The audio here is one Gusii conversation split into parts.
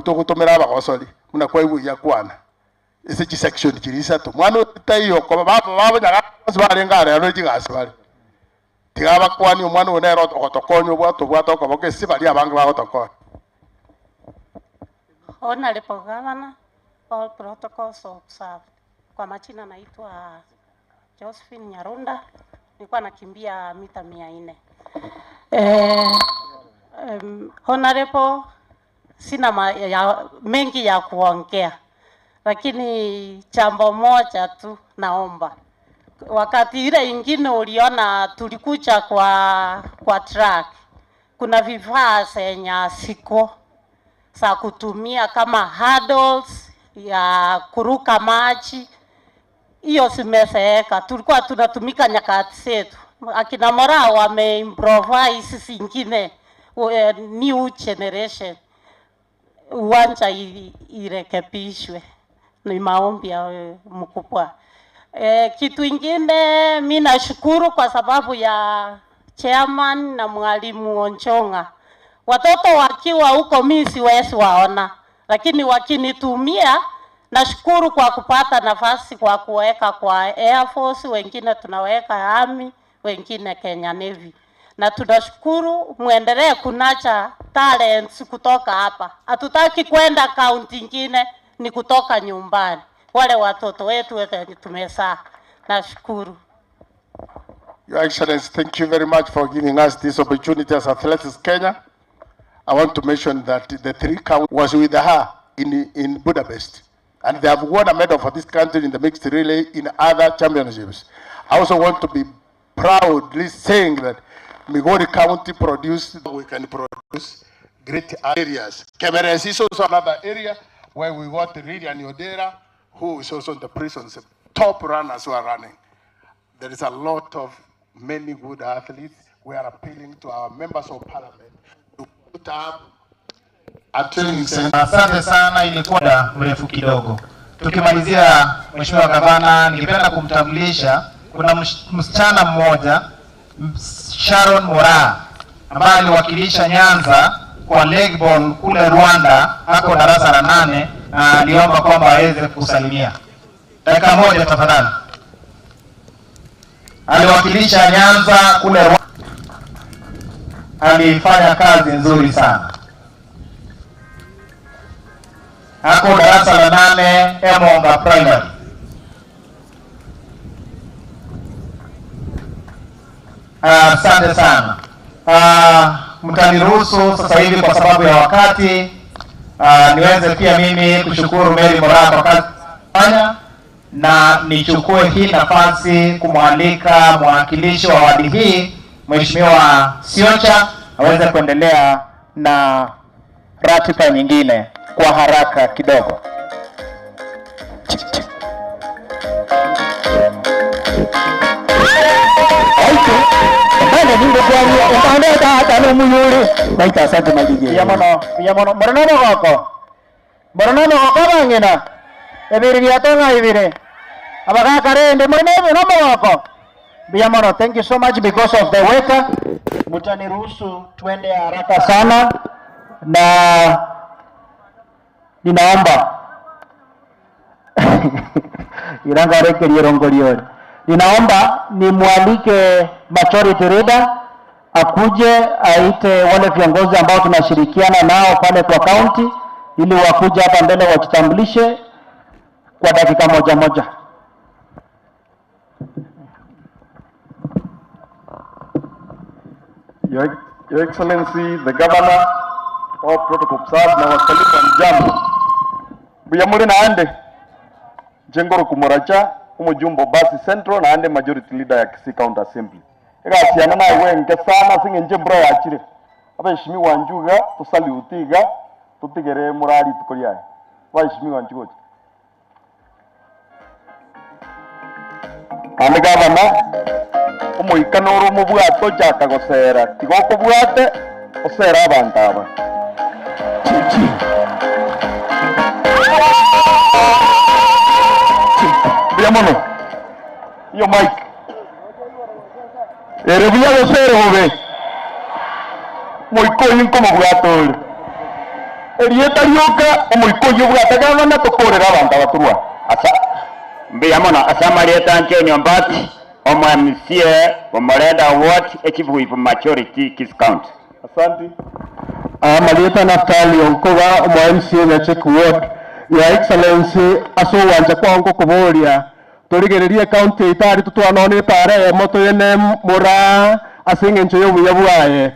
togotomera abagosori buna kwaigwa oyio akwana ase chisection chiria isato. Mwana oria taiyo okoba baba babo nyagaka bonsi barenge are aro chigasi bare. Tiga abakwanie omwana oyo nere ogotokonya obwate obwate okoboko ase baria abange bagotokonya. Honourable Governor, all protocols observed. Kwa majina naitwa Josephine Nyarunda, nilikuwa nakimbia mita mia nne. Eh, um, Honorable, sina ma, ya, mengi ya kuongea, lakini jambo moja tu naomba. Wakati ile ingine uliona tulikuja kwa, kwa track, kuna vifaa zenye haziko za kutumia kama hurdles ya kuruka maji, hiyo zimezeeka. Tulikuwa tunatumika nyakati zetu, akina Moraa wame improvise zingine, new generation. Uwanja irekebishwe, ni maombi ya mkubwa. E, kitu ingine mi nashukuru kwa sababu ya chairman na mwalimu Onchonga. Watoto wakiwa huko mi siwezi waona, lakini wakinitumia nashukuru kwa kupata nafasi kwa kuweka kwa Air Force, wengine tunaweka Army, wengine Kenya Navy. Na tunashukuru muendelee kunacha talents kutoka hapa. Hatutaki kwenda kaunti ingine, ni kutoka nyumbani. Wale watoto wetu wenye tumezaa. Nashukuru. Your Excellency, thank you very much for giving us this opportunity as Athletics Kenya. I want to mention that the three count was with her in, in Budapest. And they have won a medal for this country in the mixed relay in other championships. I also want to be proudly saying that Migori County produced, we can produce great areas. Kemeres is also another area where we got Lilian Odera, who is also in the prisons, top runners who are running. There is a lot of many good athletes. We are appealing to our members of parliament to put up a training center. Asante sana, ilikuwa muda mrefu kidogo. Tukimalizia, Mheshimiwa Gavana, ningependa kumtambulisha kuna msichana mmoja Sharon Moraa ambaye aliwakilisha Nyanza kwa legball kule Rwanda, ako darasa la 8 na aliomba kwamba aweze kusalimia. Dakika moja tafadhali. Aliwakilisha Nyanza kule Rwanda, alifanya kazi nzuri sana. Ako darasa la 8 Emonga Primary. Asante sana. Mtaniruhusu sasa hivi kwa sababu ya wakati, niweze pia mimi kushukuru Mary Moraa kwa kazi fanya, na nichukue hii nafasi kumwalika mwakilishi wa wadi hii Mheshimiwa Siocha aweze kuendelea na ratiba nyingine kwa haraka kidogo. Thank you so much because of the weather. Mtaniruhusu tuende haraka sana na ninaomba Irangarekeria Ninaomba nimwalike majority leader akuje aite wale viongozi ambao tunashirikiana nao pale kwa county ili wakuje hapa mbele wajitambulishe kwa dakika moja moja. Your, Your Excellency, the Governor, all protocol observed, na wasalimu mjambo. Buya muri naande Jengoro kumuracha umujumbo basi Central naande majority leader ya Kisii County Assembly. Egasiana nawe nke sana singe mbura yachire. Abaheshimiwa njuga tusalute iga tutigere murari ituko riaye. Abaheshimiwa njuga. Naende gavana omoika noro omobwate ochaka gosera tiga okobwate osere abanto aba. Mbuya mono. Iyo mic. Ere buya gose ere bobe? Moika oyio nkomobwata ore. Erieta rioka omoika oyio obwate gavana tokorere abanto aba torwa. Asa, Mbuya mono ase amarieta Antonio Ombati, omo MCA Bomorenda Ward, Echief Whip Majority, Kisii County. Asanti. Amarieta Naftali Onkoba, omo MCA Nyacheki Ward. Your Excellency, ase ogwancha kwao ngokoboria torigererie ecounty yaito aria totwane one epaara eyemo toyene moraa ase eng'encho y'obuya bwaye.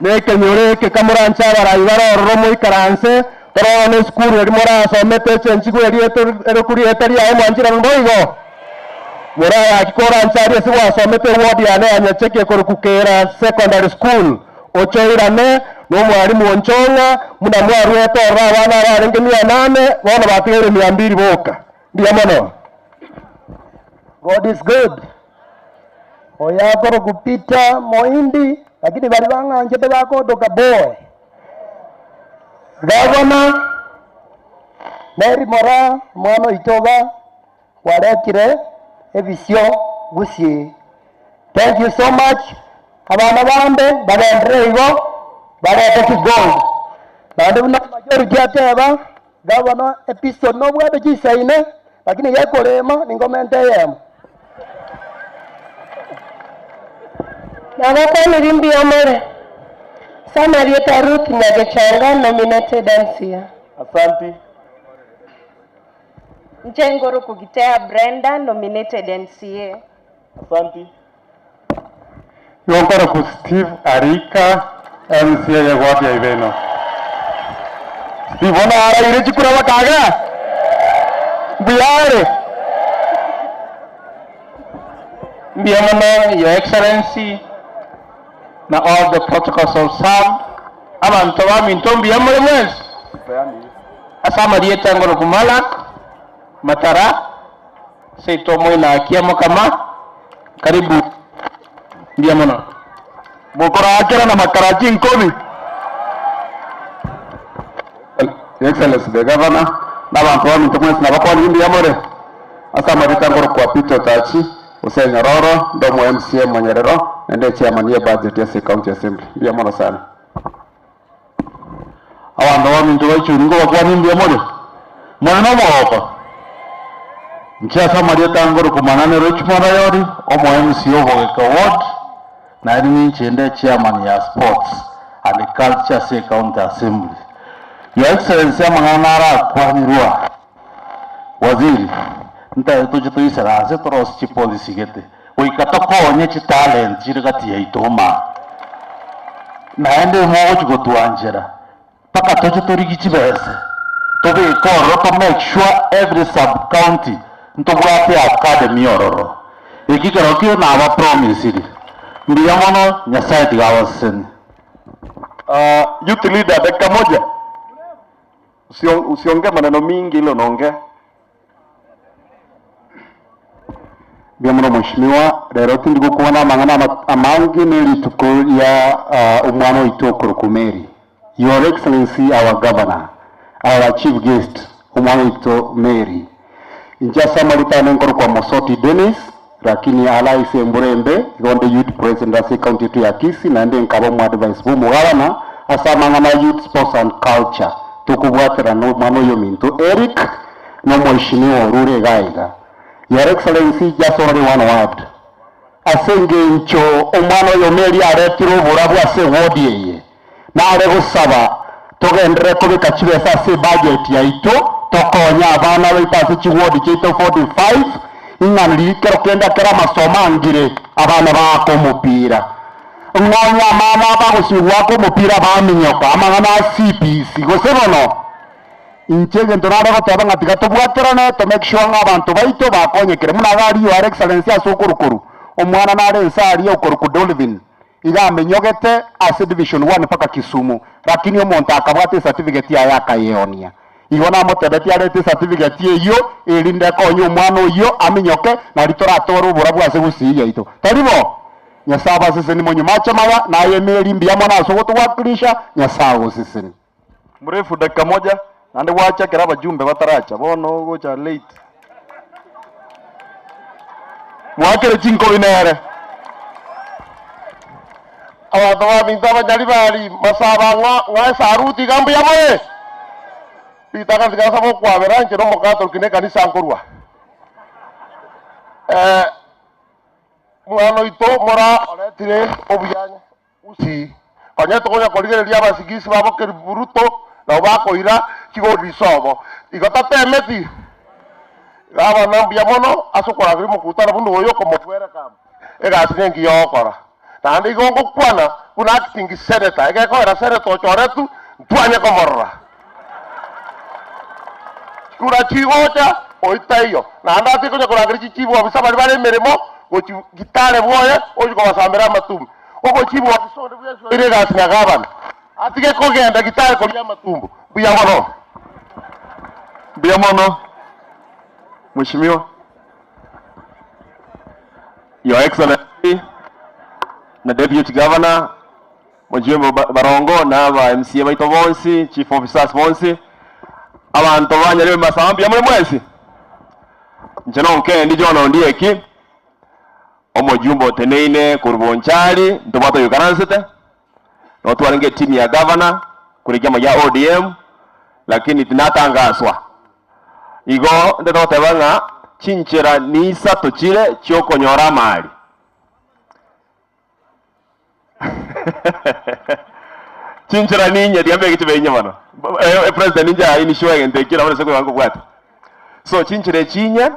Na ekenyoro eke kamoranche abarai bare ororo moikaranse, torore nesukuru eria morasomete echenchigwe eria eroku rieta riaye mwanchire boigo. Morayaki koranche aria ase gwasomete eward yane ya Nyacheki ekorokwa Keera Secondary School, oche oirane nomwalimu Onchong'a buna mwaruete ororo abana abarenge mia nane bono batigaire mia mbiri boka. Mbuya mono. God is good. Oyo akorokwa Peter Moindi, lakini baria bang'anchete bakondoka Boy. Gavana Mary Moraa, omwana oito iga, gwaretire ebisio gusii. Thank you so much. Abana bande bagenderere igo, barete chigold. Naende buna majority ateba, Gavana episode nobwate chisaine lakini gekorema ninkomente eyemo. Nabakwaniri mbuya more. Ase amarieta Ruth Nyagechanga nominated MCA. Asanti. Inche Nguru Kugitea Brenda nominated MCA. Asanti. Igo nkorokwa Steve Arika, MCA ye ward ya Ibeno. Steve bono araire chikura bakaga? Mbuya are? Mbuya mono Your Excellency na all the protocols observed. Abanto baminto mbuya more mwensi? Ase amarieta ngoroku Malak Matara, seito omoinakia mokama, karibu mbuya mono. Mokoraakera na makara chinkobi. Your Excellency the Governor, na abanto baminto mwensi nabakwanirie mbuya more? Ase amarieta nkorokwa Peter Otachi, gose Nyororo, nde omo MCA Monyerero, naende echairman ye budget ase County Assembly. Mbuya mono sana. Abanto baminto baichori nkobakwania mbuya more? More nomogoko? Inche ase amarieta nkorokwa Manane Richmond Ayori, omo MCA Obogeka Ward, naende ninche nde chairman ya Sports and Culture ase Ecounty Assembly. Your Excellency amang'ana narakwanirwa Waziri, ntaete toche toisaranse torosie chipolicy gete, goika tokonye chitalent chire gati yaito maa. Naende mogochi gotwanchera mpaka toche torigie chibese tobeke ororo to make sure every sub county ntobwate academy ororo. Eki kerokio naba promisiri. Mbuya mono Nyasaye tiga abasesenie. Youth leader dakika moja. Usiongee maneno mingi ile unaongea. Mbuya mono mheshimiwa, rero tindi gokwana amang'ana amange ne rituko ria omwana oito okorokwa Mary. Your Excellency our Governor, our chief guest, omwana oito Mary. Inche ase amarita ane nkorokwa Mosoti Dennis, lakini ala ase embura embe, igo nde youth president ase ecounty yaito ya Kisii, naende nkaba omoadvise bwa omogabana ase amang'ana a youth, sports and culture. Tokobwaterana omwana oyo ominto Eric, na omoeshimiwa orure iga iga. Your Excellency, just only one word. Ase engencho omwana oyo Mary aretire oborabu ase eward eye, nare gosaba togenderere kobeka chibesa ase ebudget yaito, tokonye abana baito ase chiward chiaito 45, ing'a riria kero kende ekero amasomo angire, abana baake omopira. Ng'onye amana abagosiwa goaka omopira baminyoka amang'ana a CBC gose bono. Inche egento nare goteba ng'a tiga tobwaterane to make sure ng'a abanto baito bakonyekire. Buna iga aria Your Excellency ase okorukoru, omwana nare ense aria okorokwa Dolvin, iga amenyogete ase division one mpaka Kisumu, lakini omonto akabwata ecertificate yaye akayeonia. Igo namotebetie arete ecertificate eyio erinde ekonye omwana oyio aminyoke nari toratore oborabu ase gusii yaito. Tari bo? Nyasae abaseseni monywe mache maya, naye emeri mbuya mono ase ogotowakilisha, Nyasae agoseseni. Mrefu dakika moja naende gwacha ekero abajumbe bataracha bono ogocha late. Mwakere chinkobi nere. Abanto baminto abanyaribari, masaba ng'a ng'a esaruti iga mbuya more? Ritang'ani tiga nsabe okwabera inche na Omokatoliki na ekanisa nkorwa. Eh, omwana oito mora oretire obuya gusii. Konya tokonya korigereria abasigisi babo keriburuto nabo bakoira chigori risobo. Igo tatemeti. Gabana mbuya mono ase okorangeria omokutano buna oyo okomobwereka egasi nengiya ogokora. Naende igo ngokwana buna acting senator, egekoera senator ochoretwe ntwanye komorora. Chikura chigocha oyio taiyo. Naende ase konya korangeria chichibu ofisa baria bare emeremo gochi gitare bwoye ochi kobasambera amatumbi. Ogochibu ofisa onde bwensi oire egasi na gavana atige kogenda gitare koria amatumbo. Mbuya mono. Mbuya mono Mheshimiwa. Your Excellency na Deputy Governor, Mojumbe Barongo na aba MCA baito bonsi, Chief Officers bonsi, abanto ba Nyarebe Masaba mbuya more mwensi? Inche nonkendi John Ondieki, omojumbe oteneine korwa Bonchari, ntobwate oyoikaransete, nabo twarenge etimu ya Governor korwa ekiama gia ODM, lakini tinatangaswa. Igo ntete goteba ng'a chinchera niisato chire chi'okonyora amari. Chinchera ninye, tiga mbeke chibe inye bono. Eh, president ninche ainishiwa egento ekio nabo nase koiba nkobwate. So chinchera echi inye.